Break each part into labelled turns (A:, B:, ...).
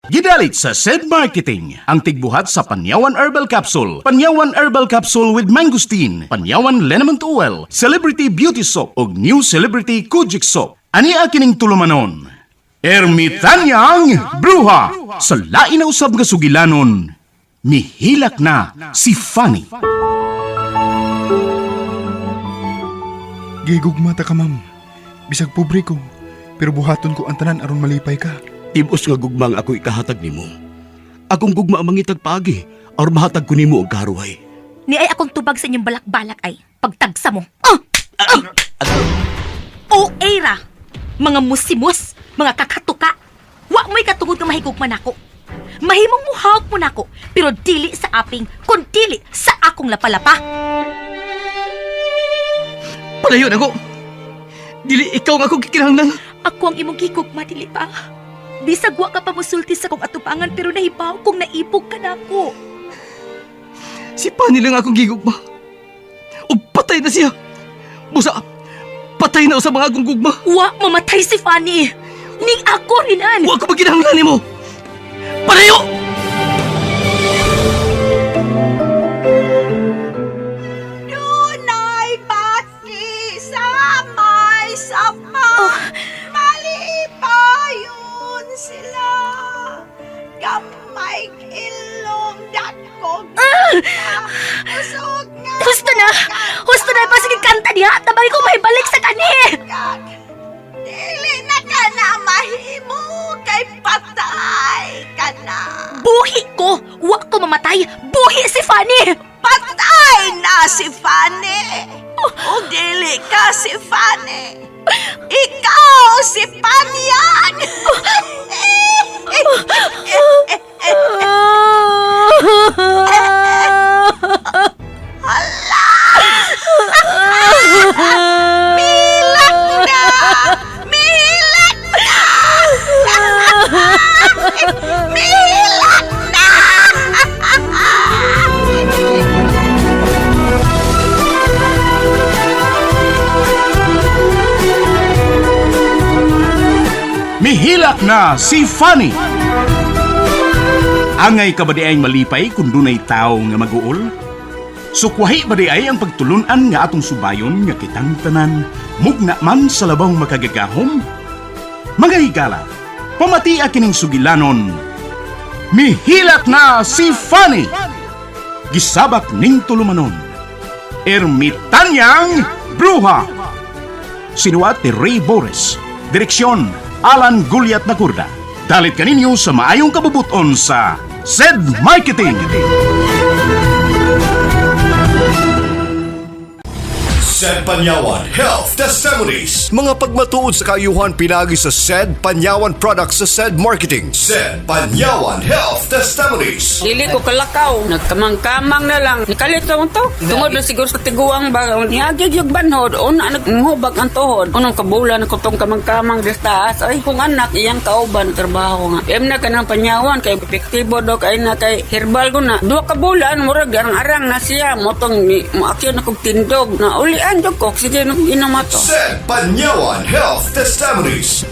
A: Gidalit sa SED Marketing ang tigbuhat sa Panyawan Herbal Capsule, Panyawan Herbal Capsule with Mangosteen, Panyawan Liniment Oil, Celebrity Beauty Soap ug New Celebrity Kojic Soap. Ani kining tulumanon? Ermitanyang Bruha sa lain na usab nga sugilanon. Mihilak na si Fanny.
B: Gigugma ta ka, ma'am. Bisag pobre ko, pero buhaton ko ang tanan aron malipay ka.
C: Tibos nga gugma ang ako ikahatag nimo. Akong gugma ang mangitag paagi aron mahatag ko nimo ang karuhay.
D: Ni ay akong tubag sa inyong balak-balak ay pagtagsa mo. Ah! Ah! O era, mga musimus, mga kakatuka. Wa mo'y katungod nga mahigugma nako. Mahimong muhawak mo nako, pero dili sa aping, kun dili sa akong lapalapa.
E: Palayo na ko. Dili ikaw nga akong gikinahanglan.
D: Ako ang imong gigugma, dili ba? Bisag wa ka pa musulti sa kong atubangan pero nahibaw kung naibog ka nako.
E: Si Pani lang akong gigugma. Ug patay na siya. Busa, patay na sa mga akong gugma.
D: Wa mamatay si Fanny. Ning ako rinan.
E: Wa ko maginahanglan nimo. Palayo!
F: Dunay bati sa may sapa. Malipayon sila. Gamay ilong dakog. Usog nga.
D: Husto na! Husto na! Pasige kanta diha! Tabang ko may balik sa kani!
F: Kag, dili na ka na mahimo kay patay ka na.
D: Buhi ko! Wa ko mamatay! Buhi si Fanny!
F: Patay na si Fanny. O dili ka si Fanny. Ikaw si Panyag. Milak na! Milak na! Milak na!
A: Mihilak na si Fanny. Angay ka ba di ay malipay kung dunay tao nga maguol? Sukwahi ba di ay ang pagtulunan nga atong subayon nga kitang tanan, mugna man sa labang makagagahom? Mga higala, pamatia kining sugilanon. Mihilak na si Fanny! Gisabak ning tulumanon. Ermitanyang Bruha! Sinuat ni Ray Boris. Direksyon, Alan Guliat Nakurda. Dalit kaninyo sa maayong kabubuton sa SED Marketing.
G: Said Panyawan Health Testimonies. Mga pagmatuod sa kaayuhan pinagi sa Said Panyawan Products sa Said Marketing. Said Panyawan Health Testimonies.
H: Dili ko kalakaw, nagkamang-kamang na lang. Nikalit lang to. Tungod na siguro sa tiguang ba, niagig yung banhod, una naghubag ang tuhod. Unong kabulan ko tong kamang-kamang des taas. Ay, kung anak, iyang kauban, trabaho nga. Em na ka ng panyawan, kay epektibo do, kay na kay herbal ko na. Duha ka bulan, murag, arang-arang na siya. Motong, moakyo na kong tindog. Na ulian jud ko, sige na kong inom ato.
G: Said Panyawan Health Testimonies.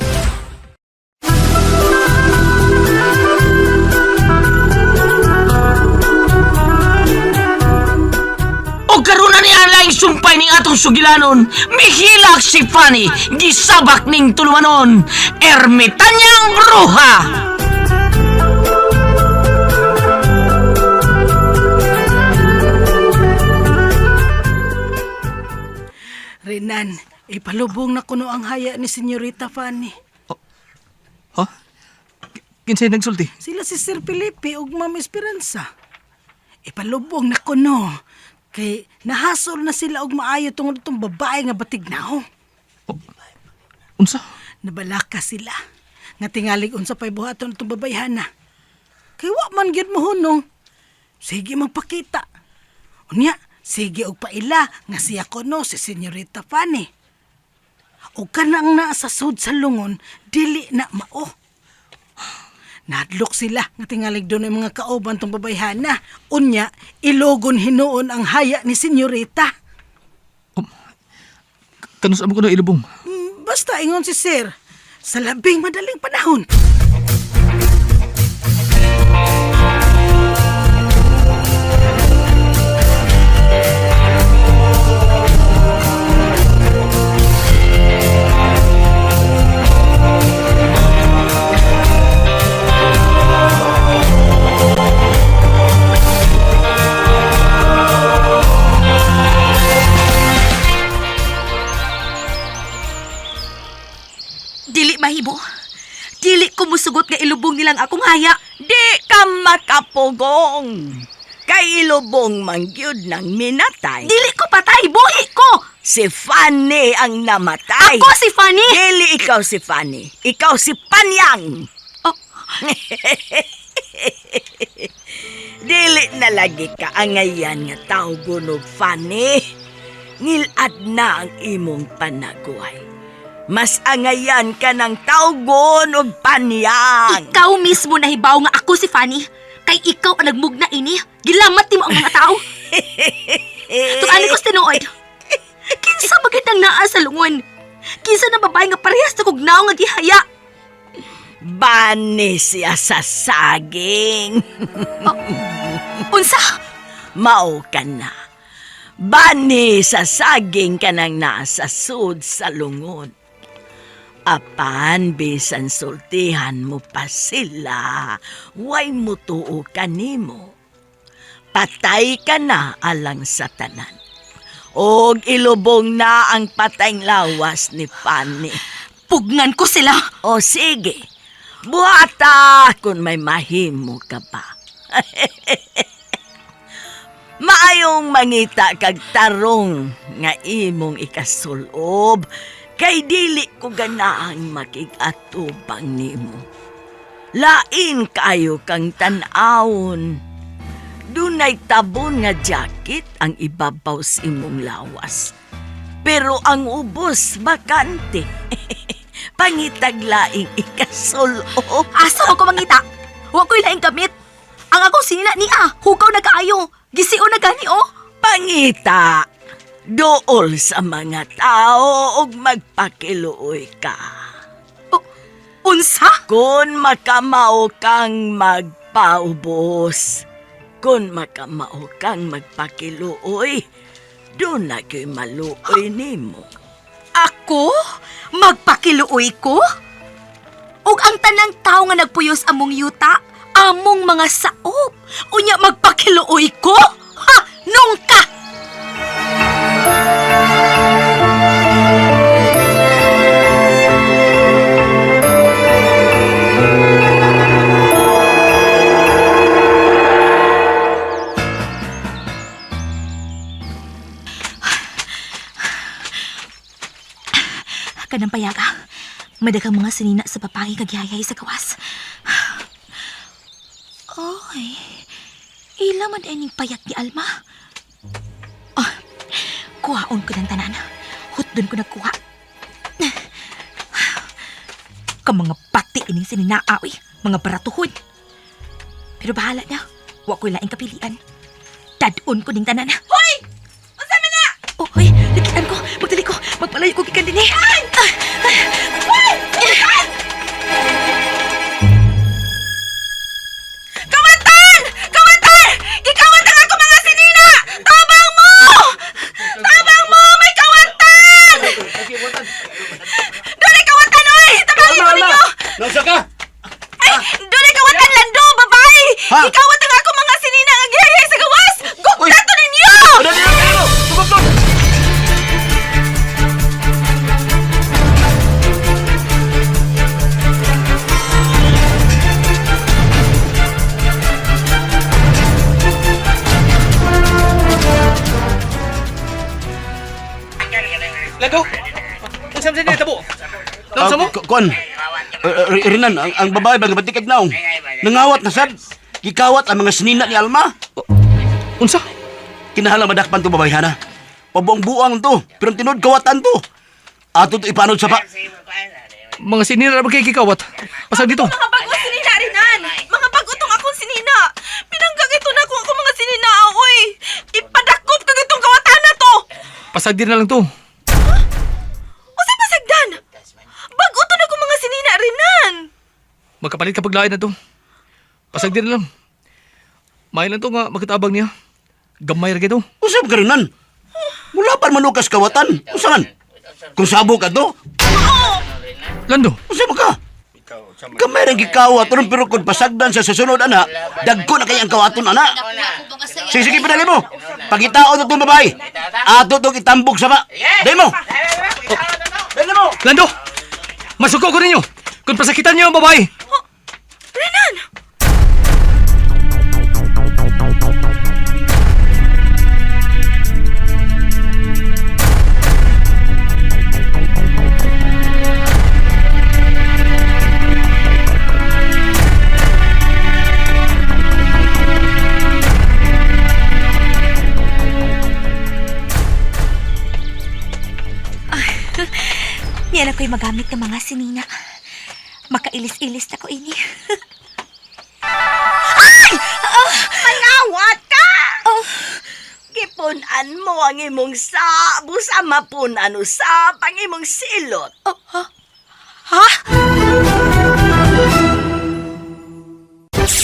E: O karon na ni Alaing sumpay ning atong sugilanon. Mihilak si Fanny, gisabak ning tulumanon. Ermitanyang Bruha!
I: Renan, ipalubong na kuno ang haya ni Senyorita Fanny.
E: Ha? Kinsay nagsulti?
I: Sila si Sir Felipe ug Ma'am Esperanza. Ipalubong na kuno. Kay nahasol na sila og maayo tungod itong babae nga batignaw.
E: Unsa?
I: Nabalaka sila. Nga tingalig unsa pa'y buhaton itong babayhana. Kay wa man gyud mohunong. Sige magpakita. Unya, sige og paila nga siya kuno si Senyorita Fanny. O kanang naa sa sud sa lungon, dili na mao. Nadlok sila nga tingalig doon ang mga kauban tong babayhana. Unya, ilogon hinuon ang haya ni Senyorita.
E: Kanus amo ko na ilubong.
I: Basta ingon si Sir, sa labing madaling panahon.
D: silang akong haya.
F: Di ka makapugong. Kay ilubong mangyud ng minatay.
D: Dili ko patay, buhi ko.
F: Si Fanny ang namatay.
D: Ako si Fanny.
F: Dili ikaw si Fanny. Ikaw si Panyang.
D: Oh.
F: Dili na lagi ka angayan nga tawgon og Fanny. Ngilad na ang imong panaguay. Mas angayan ka ng tawgon og Panyang.
D: Ikaw mismo nahibaw nga ako si Fanny. Kay ikaw ang nagmugna ini. Gilamat nimo ang mga tao. Tuan ko sa tinuod. Kinsa magandang naa sa lungon? Kinsa na babae nga parehas na kugnaw nga gihaya?
F: Bani siya sa saging.
D: Unsa?
F: Mao ka na. Bani sa saging ka nang nasa sud sa lungon. Apan bisan sultihan mo pa sila, way mutuo ka nimo. Patay ka na alang sa tanan. Og ilubong na ang patayng lawas ni Fanny.
D: Pugnan ko sila.
F: O sige, buhata kung may mahimo ka pa. Maayong mangita kag tarong nga imong ikasulob kay dili ko ganaang makig-atubang nimo. Lain kayo kang tan-awon. Dunay tabon nga jacket ang ibabaw sa imong lawas. Pero ang ubos bakante. Pangitag laing ikasulob.
D: Asa ako mangita? Wa ko'y laing gamit. Ang akong sinina niya, hugaw na kaayo. Gisio na gani oh.
F: Pangita, dool sa mga tao ug magpakiluoy ka.
D: Oh, unsa?
F: Kung makamao kang magpaubos, kung makamao kang magpakiluoy, doon na ko'y maluoy nimo.
D: Ako? Magpakiluoy ko? Ug ang tanang tao nga nagpuyos among yuta, among mga saop. Unya magpakiluoy ko? Ha! Nungka! Kanang payaga. Madaghang mga sinina sa babae kagyayay sa gawas. Oy, ila man ining payat ni Alma. Ah, kuhaon ko ng tanan. Hutdon ko nagkuha. Ka mga pati ining sininaa, uy. Mga baratuhon. Pero bahala na. Wa ko'y laing kapilian. Dadon ko ning tanan. Hoy! Unsa man na? Oh, hoy, nakitaan ko. Magdali ko. Magpalayo ko gikan dinhi. Ay! Hoy!
F: Kawatan! Kawatan! Gikawat ang ako mga sinina! Tabang mo! Tabang mo! May kawatan! Dunay kawatan, oy! Tabangin ko ninyo!
C: Nasa ka?
F: Ay! Dunay kawatan, Lando! Babae!
C: Ha?
F: Gikawat ang ako mga sinina ang gihayay sa gawas! Gugta to ninyo!
C: Ano niyo kayo? Tugog!
J: Lando! Unsa man sa tabo? Unsa mo?
C: Kuan. Rinan, ang babae ba nga kag naong? Nangawat na sad. Gikawat ang mga sinina ni Alma.
J: Unsa?
C: Kinahala madakpan to babae hana. Pabuang-buang to, pero ang tinuod kawatan to. Ato to ipanod sa pa.
J: Mga sinina ra ba kay gikawat? Pasag dito.
F: Mga bago sinina, Rinan! Mga bagutong akong sinina! Pinanggag ito na kung ako mga sinina, oy! Ipadakop kag itong kawatan na to!
J: Pasag din na lang to.
F: Usa pasagdan! Bago to na kung mga sinina, Rinan!
J: Magkapalit ka paglain na to. Pasag din na lang. May lang to nga makitabang niya. Gamay ra kay to.
C: Usap ka Rinan. Mula pa manukas kawatan. Usa man. Kung sabo ka to,
J: Lando,
C: usa man ka. Kamay rin gikawat ron pero kung pasagdan sa susunod ana, dagko na kay ang kawaton ana. Sige, sige, pinali mo. Pagitaon na itong babae. Ato itong itambok sa ba. Dahil mo. Dahil mo.
J: Lando! Masuko ko ninyo! Kung pasakitan niyo ang babae!
F: Renan!
D: Yan ako'y magamit ng mga sinina. Makailis-ilis na ko ini.
F: Mangawat ka!
D: Oh.
F: Gipunan mo ang imong sabo sa mapunan usap ang imong silot.
D: Oh, ha? Ha?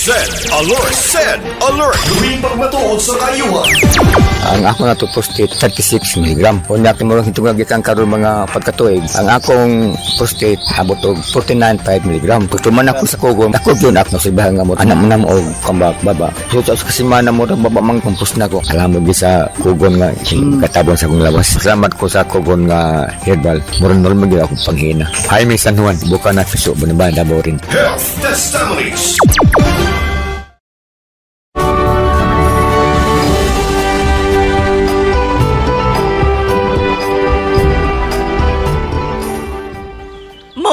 G: Send alert! Send alert! Tuwing pagmatuod sa kayuhan.
K: Ang ako na to prostate 36 mg. Unya kay murag hitungag gikan karon mga pagkatuig. Ang akong prostate abot og 49.5 mg. Tuman ako sa kugon, ako gyud ako sa nga mo anak mo na mo og kambak baba. So sa kasimana mo baba mang kumpos na ko. Alam mo gyud sa kugon nga katabon sa akong lawas. Salamat ko sa kugon nga herbal. Murag normal gyud akong panghina. Jaime San Juan, buka na piso Banaban, Davao rin.
G: Health Testimonies.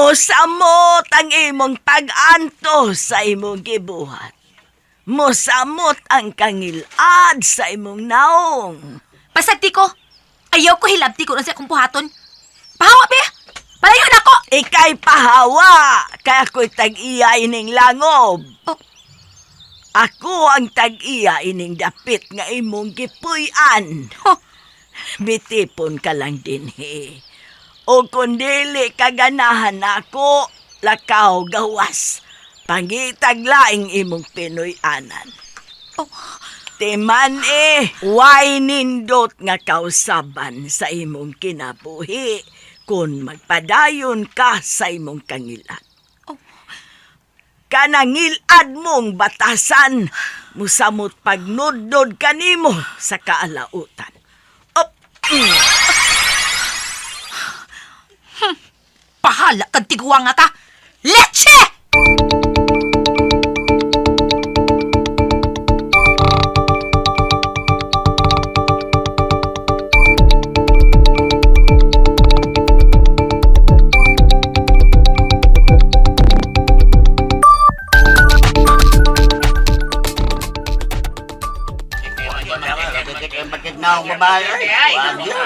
F: Mosamot ang imong pag-antos sa imong gibuhat. Mosamot ang kangilad sa imong naong.
D: Pasagti ko. Ayaw ko hilabti ko sa akong buhaton. Pahawa, be! Palayo na ko!
F: Ika'y pahawa, kaya ako'y tag-iya ining langob.
D: Oh.
F: Ako ang tag-iya ining dapit nga imong gipuy-an.
D: Huh.
F: Bitipon ka lang dinhi. O kung dili kaganahan ako, lakaw gawas. Pangitag laing imong Pinoy-anan.
D: Oh.
F: Timan eh, way nindot nga kausaban sa imong kinabuhi kung magpadayon ka sa imong kangilat.
D: Oh.
F: Kanangilad mong batasan, musamot pagnudnod kanimo sa kaalautan. Op!
D: Pahala kag tiguang nga ka! Leche!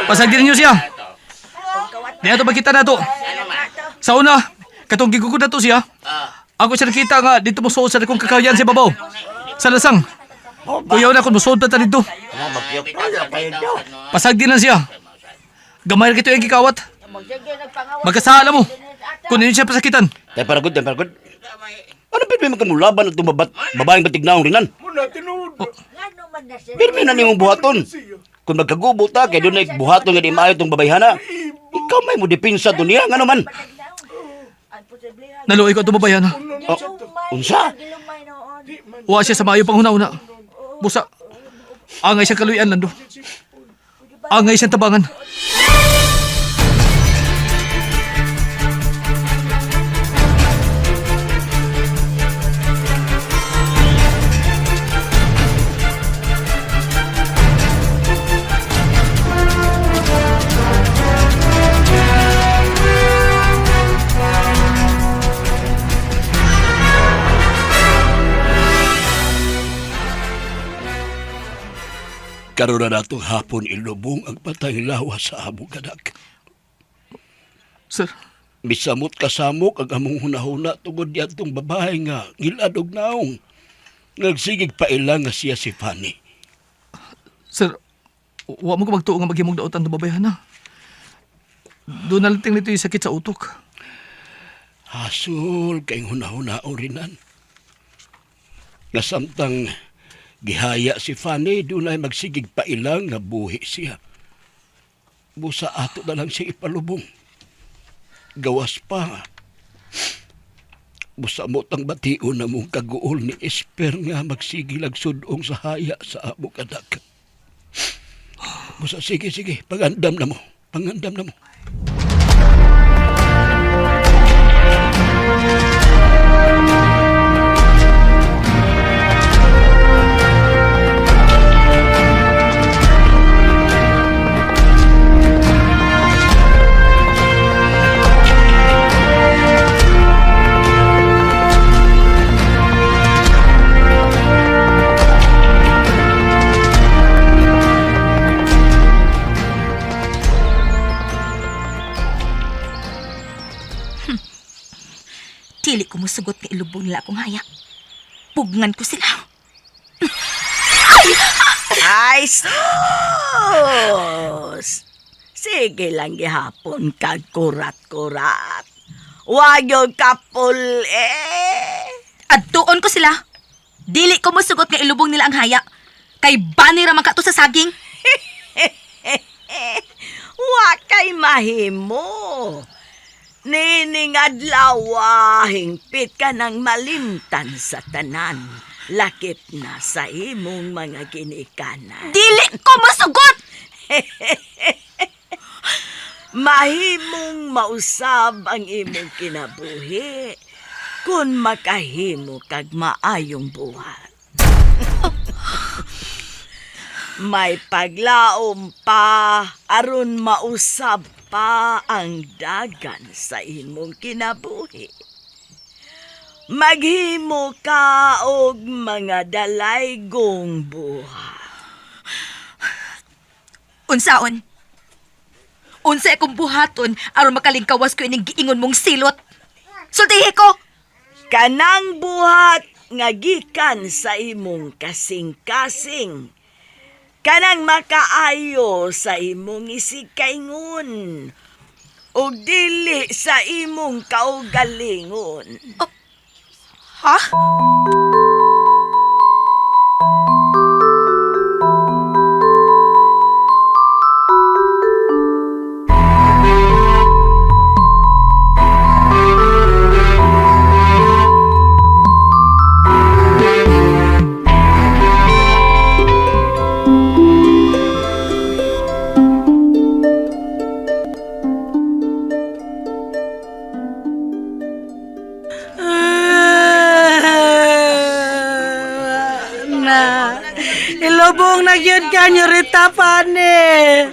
J: Pasagdi ninyo siya. Niya to makita na to. Sa una, katong gigugod na to siya. Ako siya nakita nga dito mo suod sa akong kakayan sa babaw. Sa lasang. Kuyaw na kung musuod na ta dito. Pasagdi na siya. Gamay ra kito yung gikawat. Magkasala mo. Kung ninyo siya pasakitan.
C: Tay paragod, tay paragod. Ano pirmi man kamulaban at tumabat babaeng batignaong rinan? Pirmi na nimong buhaton. Kung magkagubo ta, kay dunay buhaton nga di maayo tong babayhana. Ikaw may mo depensa to niya, ngano man?
J: Naluoy ko at tumabayan.
C: Oh, unsa?
J: Wa siya sa maayo pang una-una. Busa. Angay siyang kaluyan lando. Angay siyang tabangan.
C: Karon na natong hapon ilubong ang patay lawas sa among kanak.
J: Sir,
C: Misamot kasamok ang among hunahuna tungod diadtong babae nga ngiladog naong. Nagsigig pa ila nga siya si Fanny.
J: sir, wa mo ko magtuo nga maghimong daotan itong babayan na. Doon na lang nito yung sakit sa utok.
C: Hasol kay hunahuna o rinan. Nga samtang gihaya si Fanny, dunay magsigig pa ilang nga buhi siya. Busa ato na lang siya ipalubong. Gawas pa. Busa mo tang bation na mong kaguol ni Esper nga magsigilag sudong sa haya sa amo kadak. Busa sige sige, pangandam na mo. Pangandam na mo.
D: musugot nga ilubong nila akong haya. Pugngan ko sila.
F: Ay, sus! Sige lang gihapon kag kurat-kurat. Wag yung kapul eh.
D: Adtuon ko sila. Dili ko musugot nga ilubong nila ang haya. Kay bani ra man ka to sa saging.
F: Wa kay mahimo. Nining adlaw, hingpit ka ng malimtan sa tanan. Lakip na sa imong mga ginikanan.
D: Dili ko masugot!
F: Mahimong mausab ang imong kinabuhi kung makahimo kag maayong buhat. May paglaom pa aron mausab pa ang dagan sa imong kinabuhi. Maghimo ka og mga dalaygong buhat.
D: Unsaon? Unsa akong buhaton aron makalingkawas ko ining giingon mong silot? Sultihi ko!
F: Kanang buhat nga gikan sa imong kasing-kasing. Kanang makaayo sa imong isigkaingon. Ug dili sa imong kaugalingon.
D: Ha?
I: Na, ilubong na gyud ka, Nyorita Pane.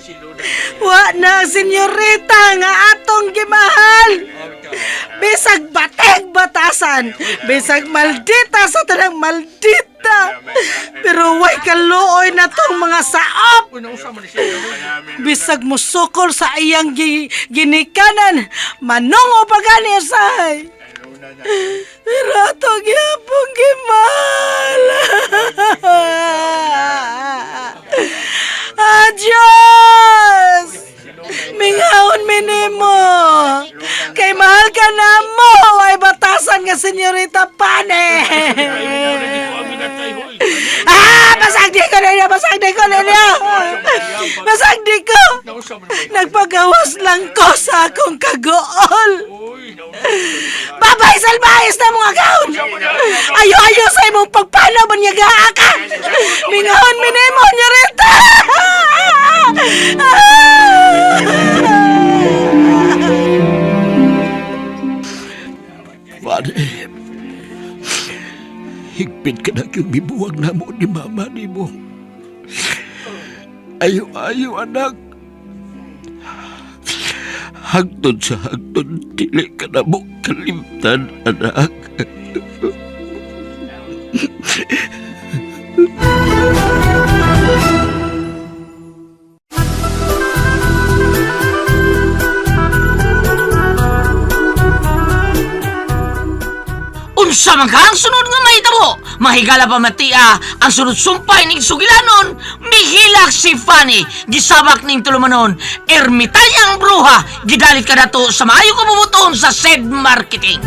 I: Wa na, senyorita, nga atong gimahal. Bisag bateg batasan, bisag maldita sa tanang maldita. Pero way kaluoy na tong mga saop. Bisag musukol sa iyang ginikanan, manungo pa gani usahay. Pero ato gyapon gimahal. Adios! Mingahon minimo. Kay mahal ka na mo, ay batasan nga senyorita Pane. Ah, basag di ko ninyo, basag di ko ninyo. Basag di ko. Nagpagawas lang ko sa akong kagool. Babay salbayas na mga kaon. Ayo-ayo sa imong pagpanaw banyaga ka. Mingahon minimo, senyorita.
C: Pare, higpit ka na yung bibuwag na mo ni mama ni mo. Ayo-ayo, anak. Hangtod sa hangtod, dili ka na mo kalimtan, anak.
E: Unsa man ka ang sunod nga mahitabo? Mahigala pa matia ang sunod sumpay ning sugilanon. Mihilak si Fanny, gisabak ning tulumanon. Ermitanyang bruha, gidalit ka dato sa maayo kabubuton sa said marketing.